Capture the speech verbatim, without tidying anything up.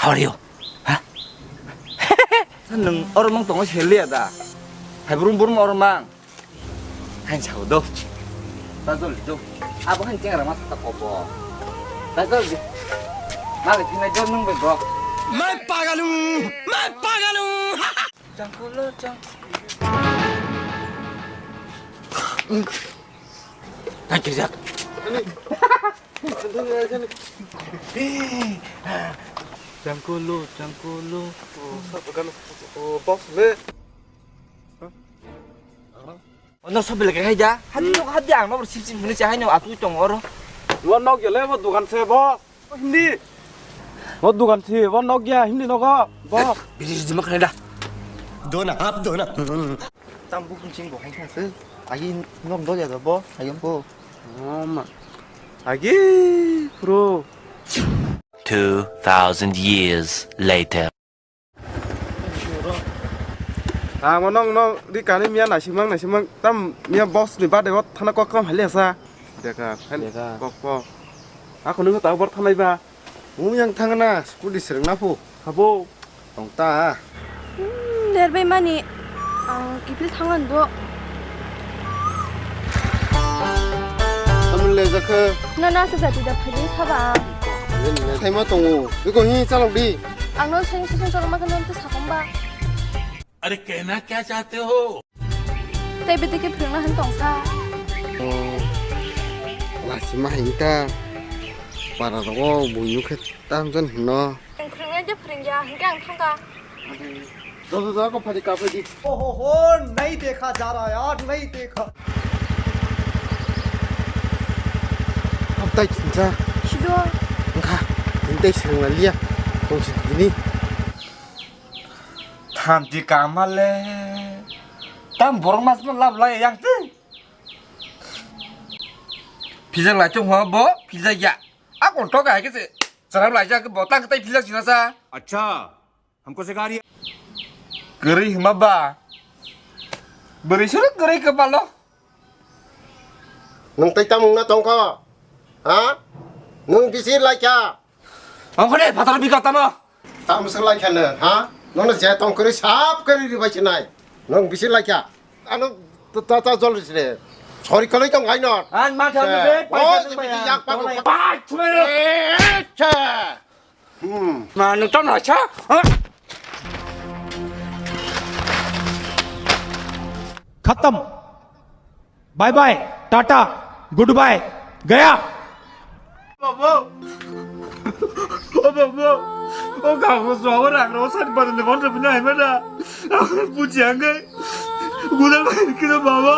How are you? Ha? Sa nwng oro mang tongo se liya da? Hai brum brum oro mang. Hain sao do. Ta jol do. Abo hain chengra ma sa ta kobo. Ta jol di. Ma le thinai jol nwng bai go. Mai pagalu, mai pagalu. Jangkulo jang. Thank you, Jack. Jangkulo, jangkulo. Oh, sa bagan, oh, boss le. Ono sob belai khe hai da. Hadi nok hadi ang nok sip sip hwnwi cha hai no asugwi tongo oro. Bo nok ya le bo dukan se bo. Hindi. Bo dukan se bo nok ya hindi nogo. Bo. Bini jima khna da. Dona hap dona. Tam bu kuncing bo hai kha se. Agi nok do ya da bo. Ayam bo. Oh ma. Agi pro. Two thousand years later. Ang nong nong di kani miya naisingmang naisingmang tam miya boss ni bade o thana kok kam hali asa. Deka, han Deka. Kok kok. Ako nung ta bor thanai ba. Mu yang thang na scooty sereng na phu. Habo. Tong ta. Hmm, derbai mani ang kipil thangan do. Tamul le jakha. Na na sa jati da phajin saba. Saima tongo. Biko hi chalok di. Ang no sain susun chalok ma khano to sakom ba. अरे कहना क्या चाहते हो? Tei bete ke phwrwngna hwn tongsa. Lachima hingta para rogo buino khe tamjon hino. Ang phwrwngnai de phwrwngya hingke ang thangka. Do do do ko phadi ka phadi. Oho ho, nahi dekha ja raha yaar, nahi dekha. Abtai kinsa. Sido. Engkha. Tintai sengla liya. Tongsi dini. Thamchi kamale. Tam borok mas ma lab lai yang ti. Phijak lai chung ho bo phijak ya. A kon to ga ke se. Saram lai ja ke bo tang tai phijak sina sa. अच्छा, हमको सिखा रही है। Kwrwi hima ba. Bwrwi suru kwrwi ke balo. Nung tai tamung na tongko. Ha? Nung bisi lai kya? Ang kone phatar bika tamo. Tam se lai khane, ha? Nono je tong kri sap kri ri bai chinai. Nong bisi lai kya? Ano ta ta jol ri sire. Sori kalai tong ai no. An ma tha be, pai Oh, tha be, yak pa ko. Pai chwe. Eh, cha. Hmm. Ma no tong na cha. Ha? Khatam. Bye bye, tata, goodbye, gaya. Babo. O babo. O gago so awar agro sat badal le bonre bina hai mada. Buji angai. Gudal bai kino baba.